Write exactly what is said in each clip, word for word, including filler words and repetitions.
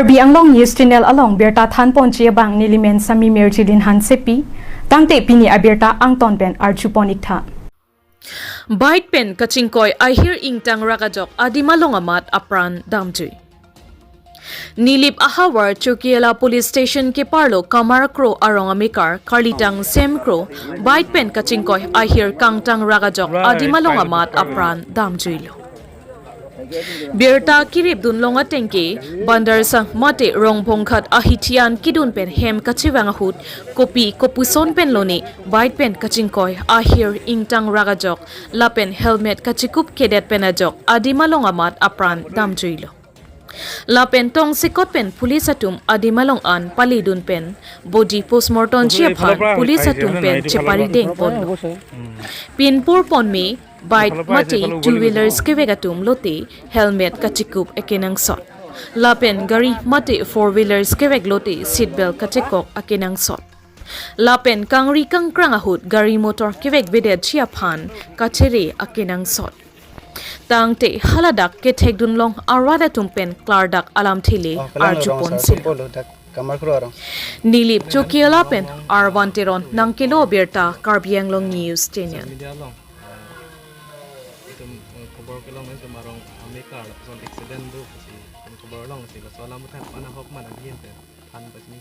Karbi Anglong News Channel along birta thanponji abang nelimen Sami Mirjilin Hansepi, tangte pini abirta angton pen arjupon iktha. Bike pen kachingkoi ahir ingtang rak ajok adim along amat apran damjui. Nilip ahavar Chokihola Police Station keparlo Kamar Kro arong amekar karlitang Sem Kro bike pen kachingkoi ahir kangtang rak ajok adim along amat apran damjuilo. Birta kirip dunlong atengke, Bandarsang mate Rongphongkhat ahithi an kedun pen hem kachevang ahut, kopi kopuson pen lone bike pen kachingkoi ahir ingtang rak ajok lapen helmet kachikup kedet pen ajok adim along amat apran damjuilo. Lapen tongsekot pen police atum adim along an paledun pen body postmortemji aphan police atum pen cheparidengponlo. Pinpur ponme bike mate two wheelers kevek atum lote helmet kachikup akenangsot. Lapen gari mate four wheelers kevek lote seat belt kachekok akenangsot. Lapen kangri kangkrang ahut gari motor kevek vedetji aphan kachere akenangsot. Tangte haladak kethekdunlong arat atum pen klardak alamthe le arjupon silo. Nilip Chokihola pen Arvan Teron nangkelo birta Karbi Anglong News Channel. Media along, ah, itum, eh, khobor kelong itum arong amekar lapuson accident do pusi itum khobor long si laso alam buthan mana ahok mana bihin te than pachini.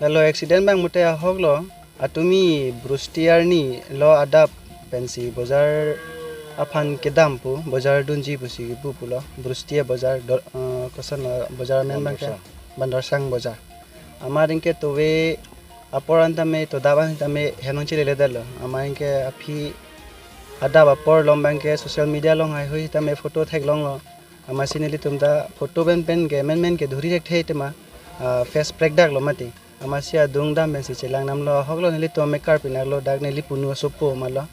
Lalo accident abang mate ahoklo, atumi Brusti arni lo adap pensi bojar aphan kedam pu, bojar dunji pusi kepu pulo, Brusti bojar do, eh, kosonlo bojar amen abangke Bandarsang. Bandarsang bojar. Amat ingke tove apor an tame, todap an tame henong chilele detlo. Amat ingke aphi adap apor along abangke social media along haihui tame photo theklonglo. Amatsi nelitum ta photo pen pen ke men men ke dhuri thekthe tema, ah, face prekdaklo mati. Amatsi adung dam pensi chelang damlo, ahoklo nelitum amekar pinaklo dak neli punu asopo malo,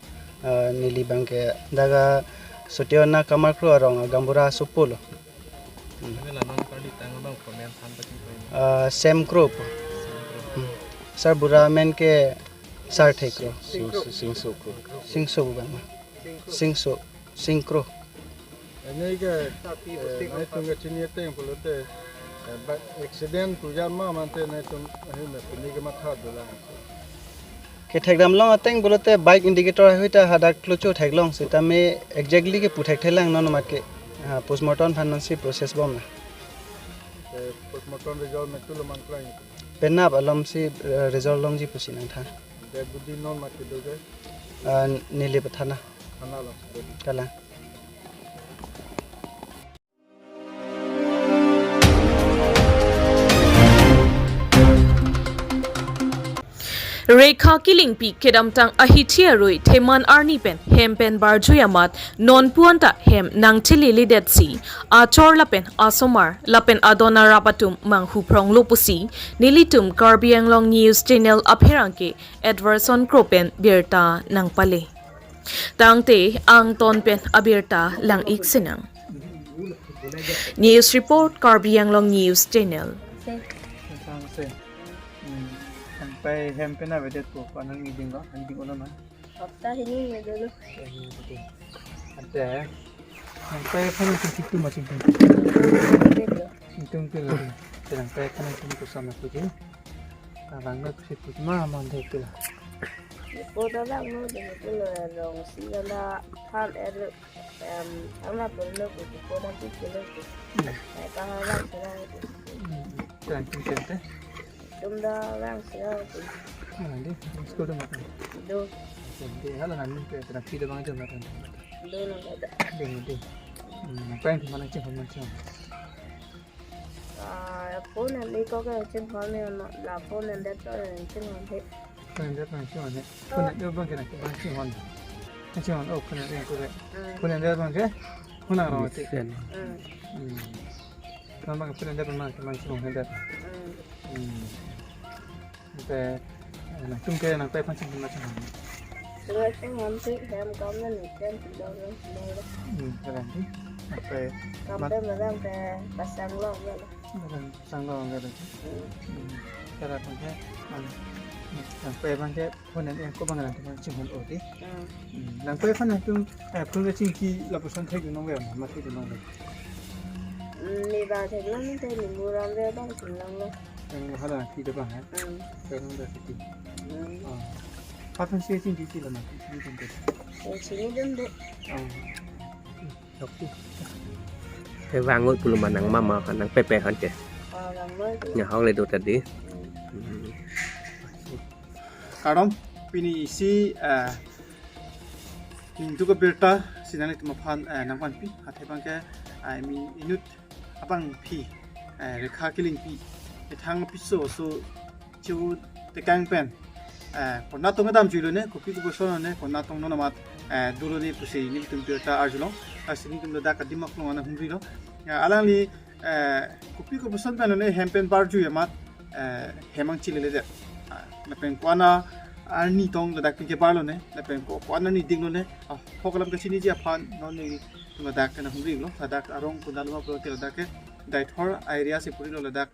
ah, neli abangke dak Chokihola Kamar Kro arong Gaonbura asopolo. Hmm. Kami la non karlitang abang komen than pachini koi ma? Ah, Sem Kro pu. Sem Kro. Hmm. Sarbura amen ke Sarthe Kro. Sing-, Singso Kro. Singso abang ma. Singso. Sing Kro. Ini ke, eh, nangtum kachini ateng pulote, eh, ba-, accident pu jama mate nangtum, eh, na pini kematha dolang. Kethekdamlong ateng pulote bike indicator haihui ta hadak klocho theklong sitame exactly kepu thekthelang non amat ke. Ah, postmortem aphan nonsi process bomlo. Eh, postmortem result metu lo man klang. Penap alomsi, eh, result longji pusi nangthan. Dead body non amat kedo ke? Ah, neli pathana. Thana lo. Kalang. Rekha Killingpi kedamtang ahithi arui theman arni pen hem pen barjui amat nonpu anta hem nangchilili detsi achor lapen asomar lapen adon arap atum manghu phronglo pusi nelitum Karbi Anglong News Channel apherangke Edwardson Kro pen birta nangpale. Tangte angton pen abirta lang-ik sinang. News report, Karbi Anglong News Channel. Tangte, hmm, sampai hem pen avedet ko, panan ngiding ko, ngiding ko naman. Hapta hini ngidolo. Ante, sampai panan tum situ masih tum. Tum tu lagi. Sampai panan tum kusama kuji. Abang nak situ ma mandai tu lah. Ipo ta lang no, de ipo lo long si la tham er, em, ang na pon lo ko ko na ti kilo ko. Hmm. Ai pa ha lang sila ko. Hmm. Thank you, thank you. Tum da lang sila ko. Ah, di, school tu makan. Do. Di, hala ngan ke terapi da bang tu makan. Do na da. Di, di. Hmm, apa yang mana cakap macam? Ah, phone ni ko ke chinghon ni ma, la phone ni det to chinghon he. Phone ni det bang chinghon he. Phone ni det bang ke na bang chinghon. Chinghon, oh, phone ni det ko ke. Mm. Phone ni det bang ke. Phone ni rong ti. Sen. Mm. Hmm. Bang bang phone ni det bang ke bang chinghon he det. Mm. Hmm. Te, eh, nangtum ke nangpei aphan chingki ma chingki. Sungai chingki si hem kam na ni kem ti dong dong dong dong. Hmm, kalang ti. Nangpei kam ma- te malang te pasang long ya lah. Malang pasang long ya lah. Hmm. Hmm. Kalang aphan ke, an, nangpei aphan ke, phone ni ko bang nangtum chingki oti. Hmm. Hmm. Nangpei aphan nangtum, eh, phone ke chingki lapuson thek dun long ya, mati dun long ya. Ni ba theklong te ni muram re bang theklong lo. Yang hala kita bang ya. Hmm. Sekarang dah sepi. Hmm. Ah. Patang sih sih di sini lah nanti. Ini kan. Yang sini dun deh. Ah. Oke. Te vang-oi pulo ma nangmama kan nangpepe kan ke. Ah, vang-oi. Nya hong le do tadi. Hmm. Kardom, pini isi, eh, Hindu ke birta si nanglitum aphan, eh, nangvanpi, athe bang ke, eh, mi inut abangpi, eh, Rekha Killingpi, ethang piso so chu tekang pen, eh, konat tong damjuilo ne, kopi kopuson ne, konat tong non amat, eh, dolo ne pusi nelitum birta arjulong, lasi nelitum ladak adim aklong ana humrilo. Ya, alangli, eh, kopi kopuson pen ne hem pen barjui amat, eh, hem angchilele det. Ah, lapen ko-an arni tong ladak pen kebarlo ne, lapen ko, ko-an arni dinglo ne, ah, ahok alam kachiniji aphan non nelitum ladak ke nahumrilo, ladak arong konat lo ma pulote ladak ke Deithor area si purilo ladak,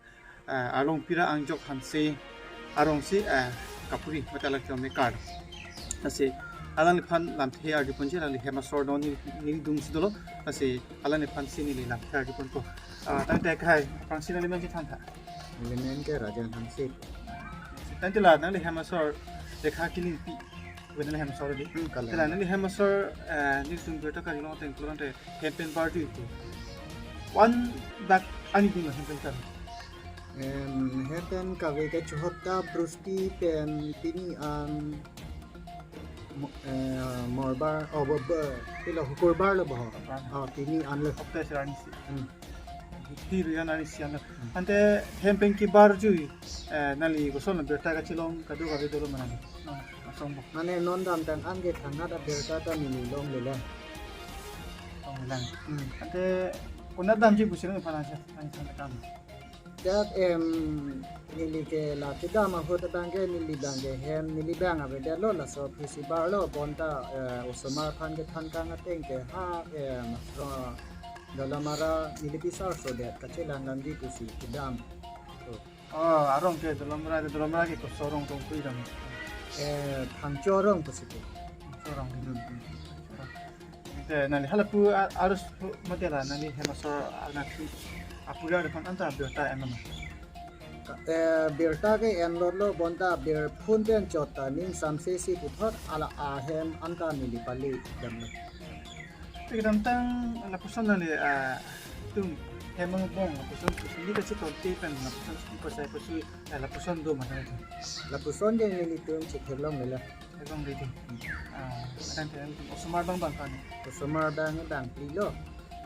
eh, Arlongpira Angjok Hanse arong si, eh, kapuri mate ladak ke mekar. Lasi alangliphan lamthe arjuponji, alangli hem asor non neli, neli dungsi dolo. Lasi alangliphan si neli lamthe arjuponpo. Ah, tangte akhai, aphrangsi nangli men kethan tha? Neli men ke Rajan Hanse. Tangte la nangli hem asor Rekha Killingpi. Wen nangli hem asor di. Hmm, kalang. Te la nangli hem asor, eh, nelitum birta kali long teng klong te hem pen barjui pu. Ko-an dak arni ding hem pen kan. Em, hem pen kave ke Chauhapta Brusti pen pini an mo-, eh, Morbar, oh, bo, bo, pilo Hukurbar lo bo. Hukurbar. Oh, pini an lo. Hapta sirani si. Hmm. Hapta sirani si an lo. Hmm. Ante hem pen kebarjui, eh, nangli koson birta kachelong kadokave dolo ma nangli? Non asong bo. Mane non damtang an ke thangnat abirta ta neli longle lang. Longle lang. Hmm. Ante konat damji pusi nangphan nangsa, nangsa kam. Dak, em, neli ke la kedam ahut abang ke neli bang ke hem neli bang avedetlo, laso aphi si barlo bonta, eh, osomar aphan kethan kang ateng ke ha, em, ro, Dolamara neli pisar so det kachelang langji pusi kedam. Oh. Oh, arong ke Dolamara, Dolamara ke koso arong tong pui dam? Eh, Phangcho arong pusi ke. Phangcho arong. Hmm, hmm. Te nangli halapu a-, arus pu mate la nangli hem asor anak si apura depan anta birta en nama? Ka-, eh, birta ke enlotlo bonta bir phone pen chot ta ning samse si puthot ala ahem anta neli pali damlo. Te kedamtang lapuson nangli, ah, tum hem angbong lapuson, pusi neli kachetongte pen lapuson si pasai pasui, ah, lapuson do ma nangli? Lapuson ke nelitum chetheklongle la. Theklongle di. Ah, ateng te nangtum osomar bang bang kan? Osomar bang bangphli lo.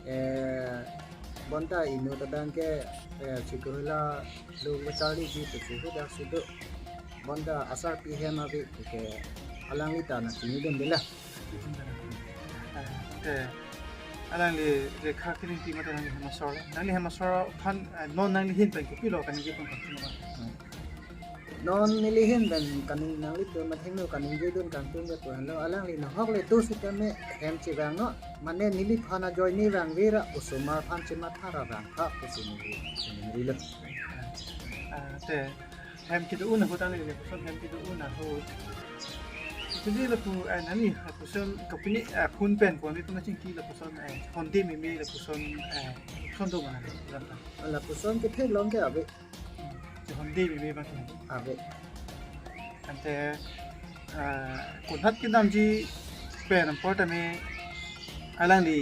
Eh, bonta inut abang ke, eh, chiklo lo kacharliji pusi hudak si do. Bonta asarpi hem ave ke alangli ta nangchinidunde la. Ah, te alangli Rekha Killingpi mate nangli hem asor. Nangli hem asor aphan, eh, non nangli ahin pen kopilo kaningje pon kangtung ma? Non neli ahin pen kaning nanglitum athengno kaningjedun kangtung ke pu henlo, alangli nahok le do sitame hem chevangnon, mane neliphan ajoine vangve ra osomar aphan chematha ra vangtha pusi neli chiningrilo. Ah, te hem kedo-un ahut, nangli lapuson hem kedo-un ahut. Isi di lapu, eh, nangli lapuson kapini, eh, phone pen ko ami pun chingki lapuson, eh, honde meme lapuson, eh, lapuson do ma nangli? Lapuson ketheklong ke ave. Chehonde meme bang ke. Ave. Ante, ah, konat kedamji pen apor tame alangli,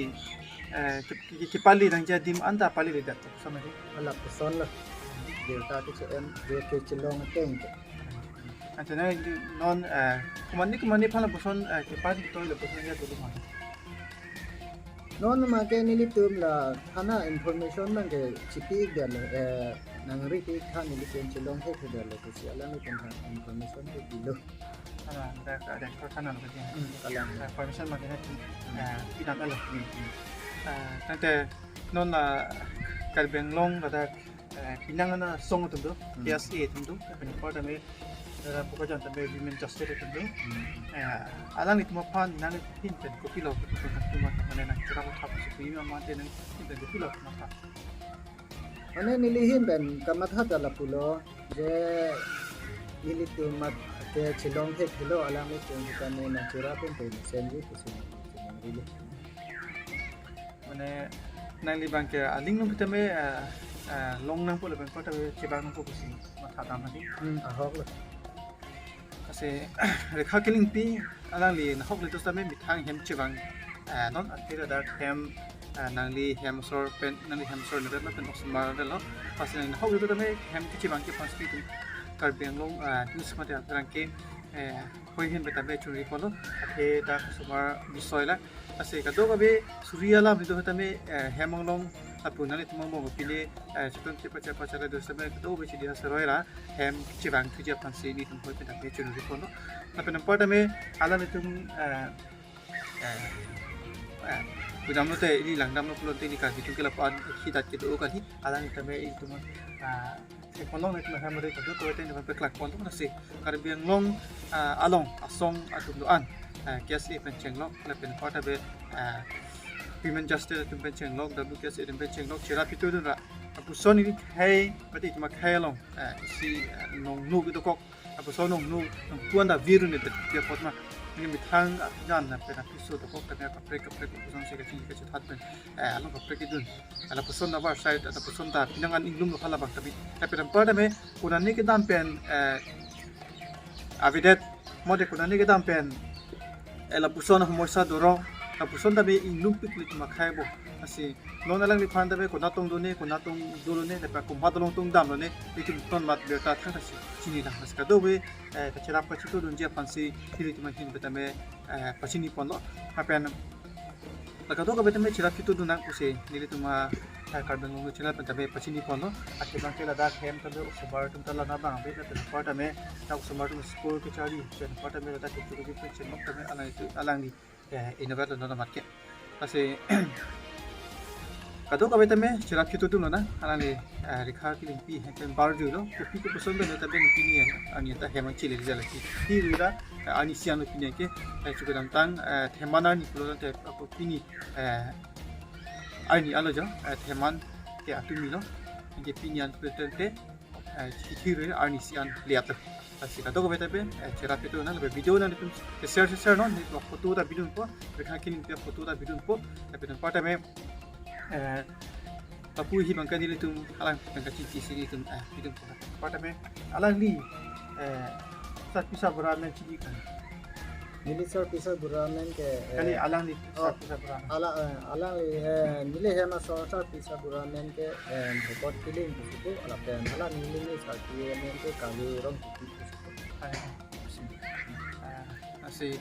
eh, ke, ke, kepali nangji adim anta paliledet, lapuson ave? Lapuson lo. Birta keche-en, bir kechelong ateng ke. Ante nangli non, eh, komatne komatne aphan lapuson, eh, kepali toi lapuson ya dulu mah. Non ma ke nelitum la thana information bang ke chipi-ikdetlo, eh, nangripi tha nelitum chelong thekthedetlo pusi alanglitum aphan information ke dilo. Thana, dak, dak, dak, thana lo ke. Hmm, kalang. Eh, information ma ke, eh, pidamlo. Hmm, hmm. Eh, tangte non la Karbi Anglong ladak, eh, pinang ana song atum do, Hmm. K S A atum do, lapen apor tame, eh, Bokajan tame Women Justice atum do. Hmm. Eh, alanglitum aphan nangli ahin pen kopilo, kopilo atum aphan mane nangcherap thap si pu ma mate nangli ahin pen kopilo matha? Mane neli ahin pen kamatha ta lapulo, je nelitum mat ke chelong thekthelo, alanglitum kita ne nangcherap pen pen senji pusi neli. Mane, Nangli abang ke aling nung kita me, eh, eh, long nangpo lapen kota chebang nangpo pusi matha dam lagi. Hmm, ahok lo. Lasi Rekha Killingpi alangli nahok le to sitame methang hem chebang, eh, non athe ladak hem, eh, nangli hem asor pen, nangli hem asor le lapen osomar le lo. Lasi nangli nahok le to sitame hem kechebang ke pasti tu Karbi Anglong, eh, news mate atrang ke, eh, hoi hin beta be churi polo, athe ta osomar bisoi la. Lasi kadokave suri alam itu hatame, eh, hem along apun nangli tumang bong pine, eh, chutun chepa chepa chara do sitame kadokave chidi asaroi ra hem chebang thuji aphansi nelitum hoi pen ta be churi polo. Lapen anpar tame alanglitum, eh, eh, eh, kudam lote ili langdam lo pulote ili Karbi atum ke lapu-an hidat kedo kali, alanglitum tame ilitum, ah, eh, kolong nelitum hem mari kadokave tame nelitum peklak pon lasi Karbi Anglong, ah, along asong atum do-an, ah, K S A pen chenglok lapen kota be, ah, Women Justice atum pen chenglok, W K S A atum pen chenglok cherap chitudun ra. Lapuson ili khei, pati itum akhei along, ah, isi, ah, nongnu kedokok, lapuson nongnu, nongpuan ta virun ne dia apot ma. Neli methang, ah, jan lapen apiso dokok tame kaprek kaprek lapuson si kaching kachethat pen, eh, along kaprek idun. Lapuson ta varsai, lapuson ta pinang an inglum lo halabang tame. Lapen anpar tame, konane kedam pen, eh, avedet, mode konane kedam pen, eh, lapuson homoi sa doro, lapuson tame inglum pik lik makhai bo. Lasi non alangliphan tame konatong done, konatong dolone, lapen komat along tong damlone, itum ton mat berta thang ta si chini lang. Lasi kadokave, eh, kacherap kachitudunji aphansi nelitum ahin betame, eh, pachini ponlo. Lapen la kadokave tame cherap chitudun nang pusi nelitum a, eh, Karbi Anglong channel pen tame pachini ponlo. Athe abang ke ladak hem tame osomar atum ta lana abang be lapen anpar tame ta osomar atum school kechari lapen anpar tame ladak kecho kecho pen chenglok tame alangli, eh, innovator lo mat ke. Lasi kadokave tame cherap chitudun lo na, alangli, eh, Rekha Killingpi hem pen barjuilo, kopi kopuson pen ta pen pini ya, arni ta hem chili jala ki. Hirui ra, eh, arnisi an lo pini ke, eh, chukadam tang, eh, theman arni pulo te ako pini, eh, arni alo jo, eh, theman ke atumi lo, ke pini an pulo te, eh, chithi rui arnisi an liat lo. Lasi kadokave tame, eh, cherap chitudun nang, lapen video nanglitum share share non, ne photo ta bidunpo, Rekha Killingpi photo ta bidunpo, lapen anpar tame, eh, lapu hi abang ke nelitum alang pen kachingki si nelitum, eh, bidunpo. Anpar tame alangli, eh, sarpi sarbura amen chini kan. Neli sarpi sarbura amen ke, eh, kali alangli, oh, sarpi sarbura amen. Ala, eh, alangli, eh, neli hem asor sarpi sarbura amen ke, eh, Bhokot Killing pusi pu, lapen ala neli sarpi amen ke Kali Rongkipi pusi pu. Ah, si. Ah, lasi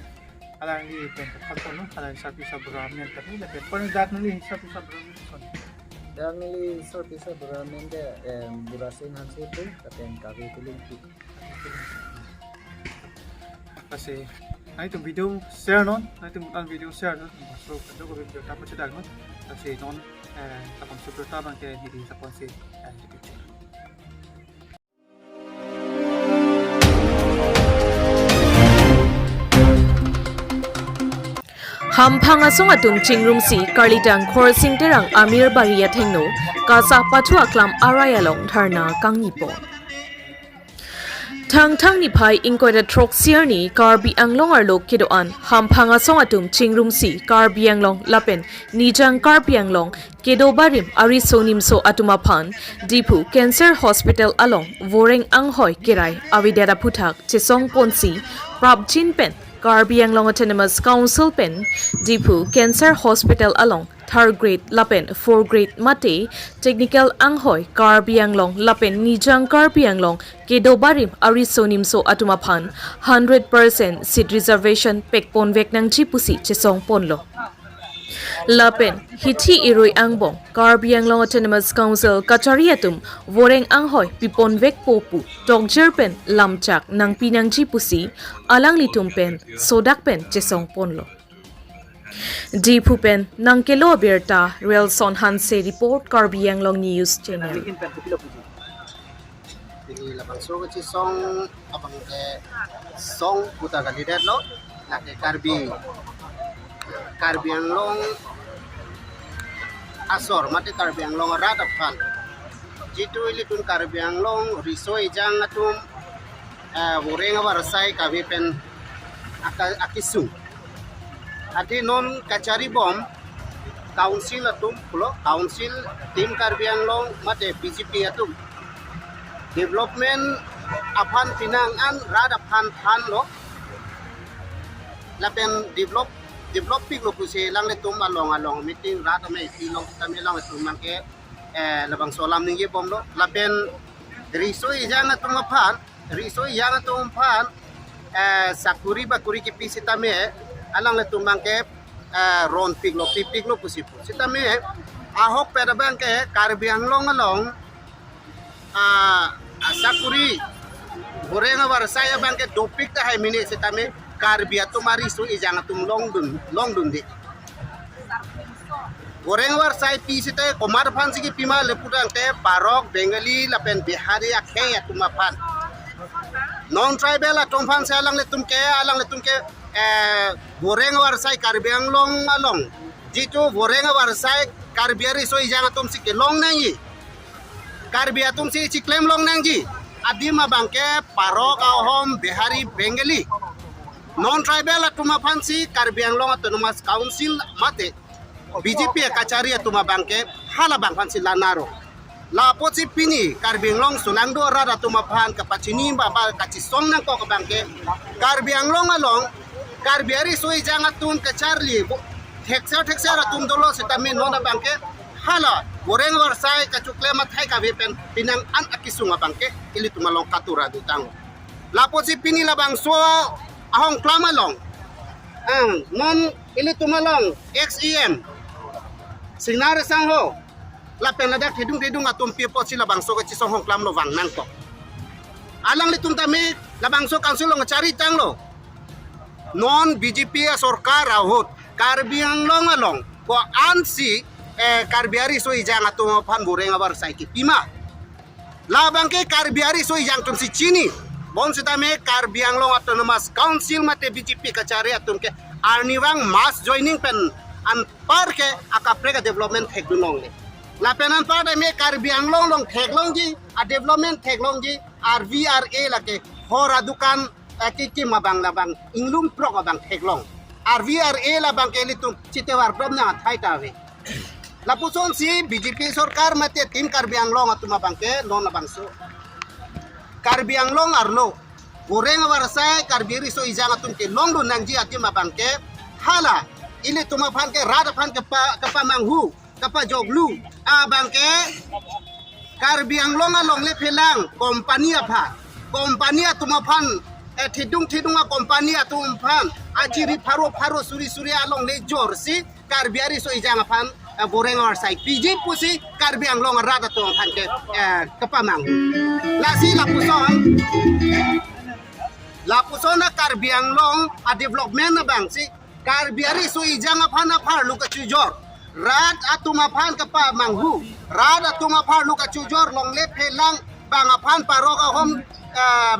alangli pen kathal ponlo, alangli sarpi sarbura amen tame, lapen pon dat neli sarpi sarbura amen son. Dak neli sarpi sarbura amen ke, eh, Burasing Hanse pu, lapen Kali Killingpi. Lasi, nanglitum video share non, nanglitum an video share non, so kadokave video ta pachedang non, lasi non, eh, tapang subscribe abang ke neli tapang si, eh, YouTube channel. Hamphang asong atum chingrumsi Karlitang Khorsing Terang Amir Bari athengno kasa pathu aklam arai along dharna kangni pon. Thangthang niphai ingkoi ra throksi arni Karbi Anglong arlo kedo-an hamphang asong atum chingrumsi Karbi Anglong lapen Nijang Karbi Anglong kedo barim ariso nimso atum aphan Diphu Cancer Hospital along voreng anghoi kerai avedet aphuthak chesong ponsi prapjin pen Karbi Anglong Autonomous Council pen Diphu Cancer Hospital along third grade lapen fourth grade mate technical anghoi Karbi Anglong lapen Nijang Karbi Anglong kedo barim ariso nimso atum aphan hundred percent seat reservation pekponvek nangji pusi chesong ponlo. Lapen hithi irui angbong Karbi Anglong Autonomous Council kachari atum voreng anghoi piponvekpo pu tokjir pen lamchak nangpi nangji pusi alanglitum pen sodak pen chesong ponlo. Diphu pen nangkelo abirta Relson Hanse report, Karbi Anglong News Channel. Pini labangso kachesong abang ke song puta kalidetlo, lake Karbi, Karbi Anglong asor mate Karbi Anglong arat aphan. Jitu ilitum Karbi Anglong riso ejang atum, eh, voreng avarsai kave pen aka-, akesung. Athe non kachari bom, Council atum pulo, Council, Team Karbi Anglong mate B J P atum development aphan pinang an rat aphan thanlo. Lapen develop develop piklo pusi alanglitum along along meeting rat amei pilong tame alanglitum abangke, eh, labangso alam ningjebomlo. Lapen riso ejang atum aphan, riso ejang atum aphan, eh, sakuri bakuri kipi sitame alanglitum abangke, eh, ron piklo, pi piklo pusi pu. Sitame ahokpet abangke Karbi Anglong along, ah, asakuri boreng avarsai abangke dopik tahai mene sitame Karbi atum ariso ejang atum longdun, longdunde. Boreng avarsai pi sita komat aphansi kipima le putangte Parok, Bengali lapen Bihari akhei atum aphan. Non tribal atum aphansi alanglitum ke, alanglitum ke, eh, boreng avarsai Karbi Anglong along. Jitu boreng avarsai Karbi ariso ejang atumsi kelong nangji, Karbi atumsi chiklem long nangji adim abangke Parok, Ahom, Bihari, Bengali, non tribal atum aphansi Karbi Anglong Autonomous Council mate B J P kachari atum abangke halabang aphansi lanaro. Lapotsi pini Karbi Anglong sulangdo arat atum aphan kapachini ba, ba kachisong nangkok abangke Karbi Anglong along Karbi ariso ejang atum kacharli bo, thekser thekser atum dolo sitame non abangke hala boreng avarsai kachoklem athai kave pen pinang an akisung abangke ilitum along katura dutang. Lapotsi pini labangso ahongklam along, ang non ilitum along ex E M Singnar Sangho lapen ladak thedung thedung atum pi apotsi labangso kachisong hongklamlo vang nangkok. Alanglitum tame labangso council along chari tanglo. Non B J P asorkar ahut Karbi Anglong along ko-ansi, eh, Karbi ariso ejang atum aphan boreng avarsai kipima. Labangke Karbi ariso ejang atumsi chini. Bonsitame Karbi Anglong Autonomous Council mate B J P kachari atum ke arnivang mass joining pen anparke akaprek adevelopment thekdun longle. Lapen anpar tame Karbi Anglong along theklongji, adevelopment theklongji, R V R A lake hor adukan, eh, kikim abang labang inglum prok abang theklong. R V R A labangke ilitum chitewar dom nang athai ta ave. Lapusonsi B J P sorkar mate Team Karbi Anglong atum abangke non labangso Karbi Anglong arlo boreng avarsai Karbi ariso ejang atum kelongdun nangji adim abangke hala ilitum aphan ke rat aphan kepa, kepamanghu, kepajoklu abangke Karbi Anglong alongle phelang company aphan, company atum aphan, eh, thedung thedung a company atum aphan achiri pharo pharo suri suri alongle jorsi Karbi ariso ejang aphan, eh, boreng avarsai piji pusi Karbi Anglong arat atum aphan ke, eh, kepamang. Lasi lapuson, lapuson a Karbi Anglong adevelopment abangsi Karbi ariso ejang aphan apharlo kachojor, rat atum aphan kepamanghu, rat atum apharlo kachojor longle phelang bang aphan Parok Ahom, eh,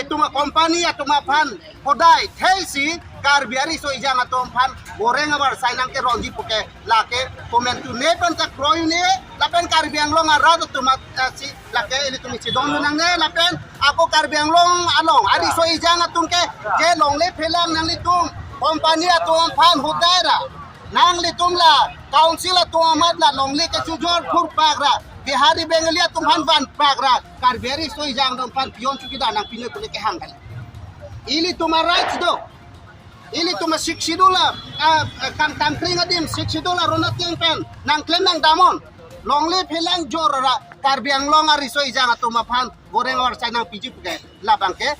itum a company atum aphan hodai theisi Karbi ariso ejang atum aphan boreng avarsai nangkeronji puke lake komentu ne pen ta kroi ne lapen Karbi Anglong arat atum at, eh, si lake ilitum isi dong nangne lapen ako Karbi Anglong along ariso ejang atum ke je longle phelang nanglitum company atum aphan hodai ra, nanglitum la council atum amat la longle kachojor phurpak ra, Bihari Bengali atum aphan vanpak ra, Karbi ariso ejang atum aphan pion chowkidar nangpinoi pule kehang kali. Ilitum a rights do. Ilitum a Sixth Schedule a, a, a, kangtangkring adim Sixth Schedule aron ateng pen nangklem nangdamnon. Longle phelang jor ra Karbi Anglong ariso ejang atum aphan boreng avarsai nangpiji puke labangke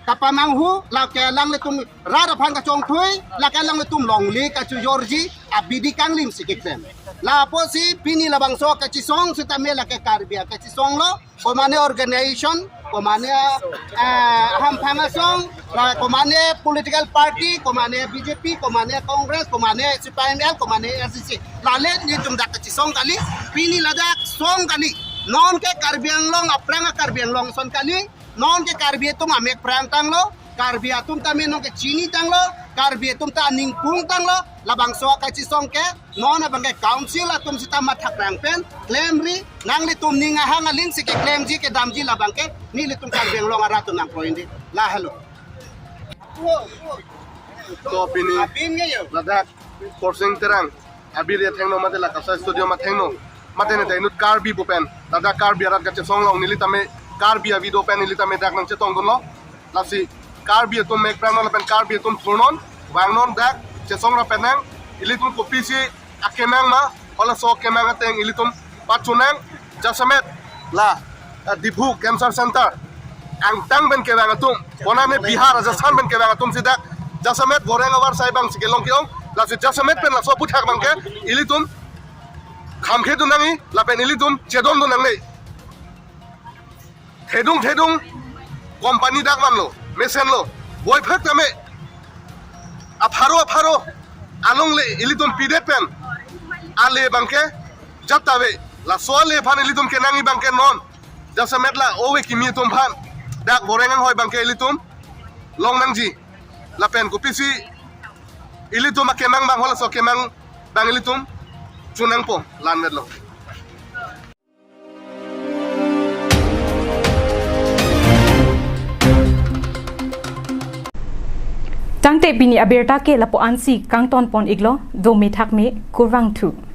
kepamanghu, lake alanglitum rat aphan kachongthui, lake alanglitum longle kachojorji abidi kanglim si keklem. Lapusi pini labangso kachisong sitame lake Karbi akachisonglo, komane organization, komane, eh, hamphang asong, la komane political party, komane B J P, komane Congress, komane C P I M L, komane A I C C. Lale nelitum dak kachisong kali, pini ladak song kali. Non ke Karbi Anglong, aphrang a Karbi Anglong ason kali, non ke Karbi atum amek phrang tanglo, Karbi atum tame non ke chini tanglo, Karbi atum ta ningpung tanglo, labangso kachisong ke, non abangke council atum sita mathaprang pen klemri, nanglitum ning ahang aling si keklemji kedamji labangke nelitum Karbi Anglong arat atum nangkroidi. Lahelo. To pini ladak Porsing Terang Abir athengno mate la Kasai Stadium athengno. Mate ne ta inut Karbi pu pen. Ladak Karbi arat kachesong along neli tame Karbi a-video pen neli tame dak nangchetongdunlo. Lasi Karbi atum mek prangnon lapen Karbi atum thurnon, vangnon dak chesong ra pen nang, ilitum kopisi akemang ma, halaso akemang ateng ilitum pachunang, jasemet la, eh, Diphu Cancer Center angtang pen kevang atum, konane Bihar, Rajasthan pen kevang atum si dak jasemet boreng avarsai abang si kelong ke-ong, lasi jasemet pen laso aputhak abangke ilitum khamkhedun nangji, lapen ilitum chedondun nangne. Thedung thedung company dak vanlo, mesenlo, boiphak tame apharo apharo alongle ilitum pidet pen ale abangke jat ta ave. Laso ale aphan ilitum kenangji abangke non jasemet la ove kimi atum aphan dak boreng anghoi abangke ilitum long nangji. Lapen kopisi ilitum akemang abang, halaso akemang abang ilitum chunangpo, la-anvetlo. Tangte pini abirta ke lapu-ansi kangton pon iklo, do methak me, kurvangthu.